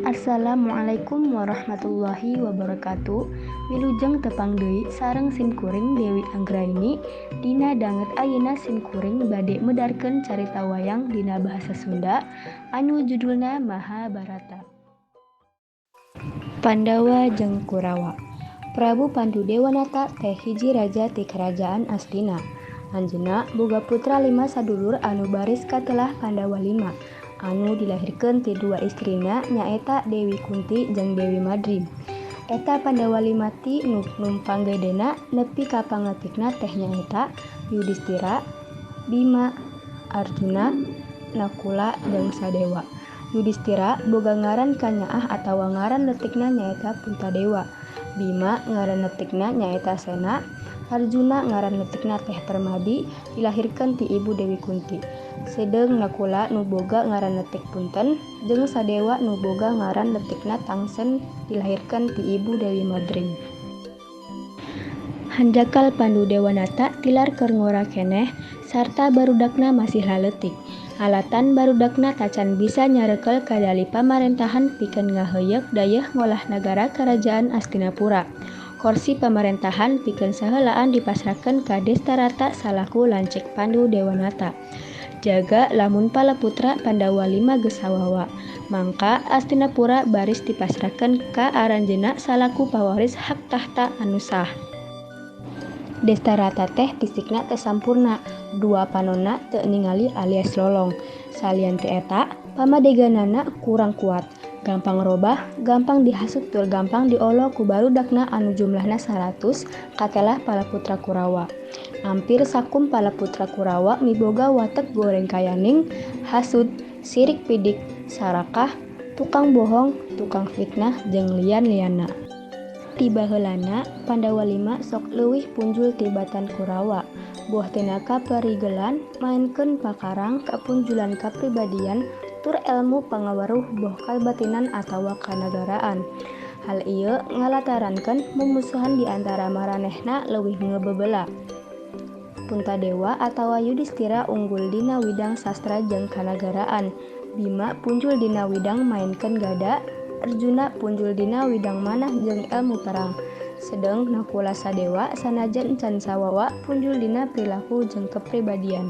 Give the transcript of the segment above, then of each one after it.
Assalamualaikum warahmatullahi wabarakatuh. Wilujeng tepang deui sareng simkuring Dewi Anggraini. Dina danget ayeuna simkuring bade medarkeun carita wayang dina bahasa Sunda anu judulna Mahabharata. Pandawa jeung Kurawa. Prabu Pandu Dewanata teh hiji raja ti Kerajaan Astina. Anjeunna boga putra 5 sadulur anu baris katelah Pandawa 5. Anu dilahirkeun ti dua istrina nyaeta Dewi Kunti jeung Dewi Madrim. Eta Pandawa 5 ti nu numpang gedena nepi ka pangleutikna teh nyaeta Yudistira, Bima, Arjuna, Nakula jeung Sadewa. Yudistira boga ngaran kanyaah atawa ngaran leutikna nyaeta Puntadewa. Bima ngaran leutikna nyaeta Sena. Arjuna ngaran leutikna teh Permadi, dilahirkeun ti ibu Dewi Kunti. Sedeung Nakula nu boga ngaran leutik Punten jeung Sadewa nu boga ngaran leutikna Tangsen, dilahirkeun ti ibu Dewi Madrim. Hanjakal Pandu Dewanata tilar keur ngora keneh sarta barudakna masih laleutik. Alatan barudakna tacan bisa nyarekel kadali pamarentahan pikeun ngaheuyeuk dayeuh ngolah nagara Karajaan Astinapura. Korsi pamarentahan pikeun saheulaan dipasrahkeun ka Destarata salaku lanceuk Pandu Dewanata. Jaga lamun palaputra Pandawa 5 geus sawawa, mangka Astinapura baris dipasrahkeun ka aranjeunna salaku pawaris hak tahta anu sah. Destarata teh fisikna teu sampurna, dua panonna teu ningali alias lolong. Salian ti eta, pamadeganana kurang kuat, gampang robah, gampang dihasut tur gampang diolo ku barudakna anu jumlahna 100 katelah palaputra Kurawa. Ampir sakum palaputra Kurawa miboga watek goreng kayaning, hasud, sirik pidik, sarakah, tukang bohong, tukang fitnah jeung lian-lianna. Ti baheulana Pandawa 5 sok leuwih punjul tibatan Kurawa. Boh tina kaperigelan maenkeun pakarang kapunjulan kapribadian tur elmu pangaweruh boh kabatinan atawa kanagaraan. Hal ieu ngalatarankeun mumusuhan di antara maranehna leuwih ngebebela. Puntadewa atawa Yudistira unggul dina widang sastra jeung kanagaraan. Bima punjul dina widang maenkeun gada, Arjuna punjul dina widang manah jeung elmu perang. Sedeng Nakula Sadewa sanajan can sawawa punjul dina perilaku jeung kepribadian.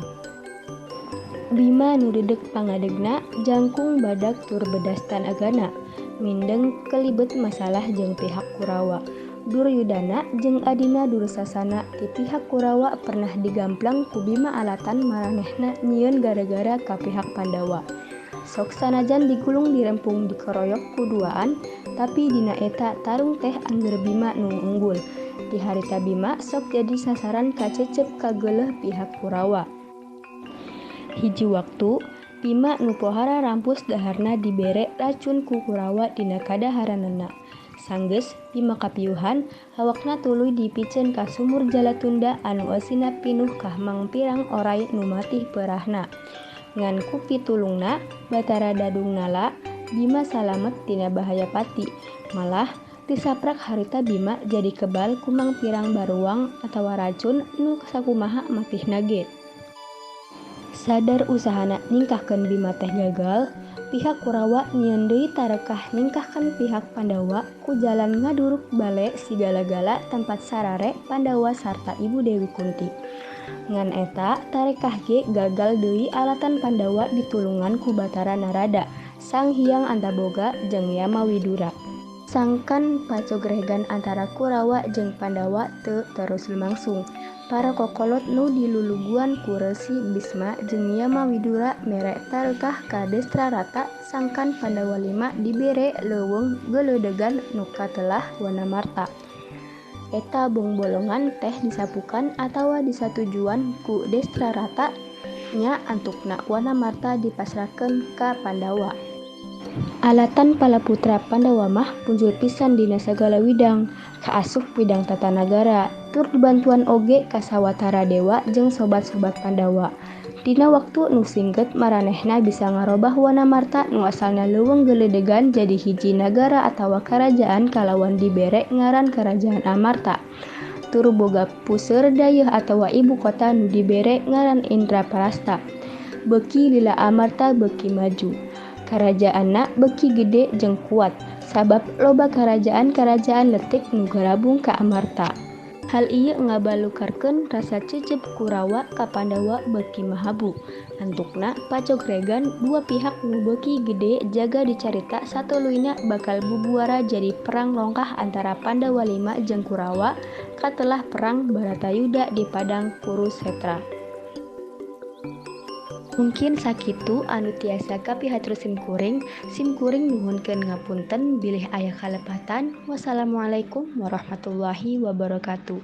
Bima nu dedeg pangadegna jangkung badag tur bedas tanagana, mindeng kelibet masalah jeung pihak Kurawa. Duryudana jeung adina Dursasana ti pihak Kurawa pernah digamplang ku Bima alatan maranehna nyieun gara-gara ka pihak Pandawa. Sok sanajan digulung dirempung dikeroyok ku duaan, tapi dina eta tarung teh angger Bima nu unggul. Di harita Bima sok jadi sasaran kacecep kageuleuh pihak Kurawa. Hiji waktu, Bima nu pohara rampus daharna dibere racun ku Kurawa dina kadaharanana. Sanggeus Bima kapiuhan, awakna tuluy dipiceun ka sumur Jalatunda anu eusina pinuh kahmang pirang oray nu matih peurahna. Ngan ku pitulungna Batara Dadung Nala, Bima salamet tina bahaya pati. Malah tisaprak harita Bima jadi kebal kumang pirang baruang atawa racun nu sakumaha matihna ge. Sadar usahana ningkahkeun Bima teh gagal, pihak Kurawa nyieun deui tarekah ningkahkeun pihak Pandawa ku jalan ngaduruk bale sigala-gala tempat sarare Pandawa sarta ibu Dewi Kunti. Ngan eta tarekah ge gagal deui alatan Pandawa ditulungan ku Batara Narada, Sang Hyang Antaboga jeung Yama Widura. Sangkan pacogregan antara Kurawa jeung Pandawa teu terus lumangsung. Para kokolot nu diluluguan ku Resi Bisma jeung Yama Widura mere tarekah ka Destrarata sangkan Pandawa 5 dibere leuweung geuleudegan nu katelah Wanamarta. Eta bongbolongan teh disapukan atawa disatujuan ku Destrarata nya antukna Wanamarta dipasrahkeun ka Pandawa. Alatan palaputra Pandawa mah punjul pisan dina sagala widang, kaasup widang tatanagara, tur dibantuan oge ka sawatara dewa jeung sobat-sobat Pandawa. Dina waktu nu singket maranehna bisa ngarobah Wanamarta nu asalna leuweung geuleudegan jadi hiji nagara atawa karajaan kalawan dibere ngaran Kerajaan Amarta. Tur boga puseur dayeuh atawa ibu kota nu dibere ngaran Indraprasta. Beuki lila Amarta beuki maju. Karajaanna beuki gede jeung kuat sabab loba karajaan-karajaan leutik nu garabung ka Amarta. Hal ieu ngabalukarkeun rasa cecep Kurawa ka Pandawa beuki mahabu. Antukna pacogregan dua pihak nu beuki gede jaga dicarita satuluyna bakal bubuara jadi perang longkah antara Pandawa 5 jeung Kurawa katelah perang Baratayuda di padang Kurusetra. Mungkin sakitu anu tiasa kapihatur simkuring, simkuring nuhunkeun ngapunten bilih aya kalepatan. Wassalamualaikum warahmatullahi wabarakatuh.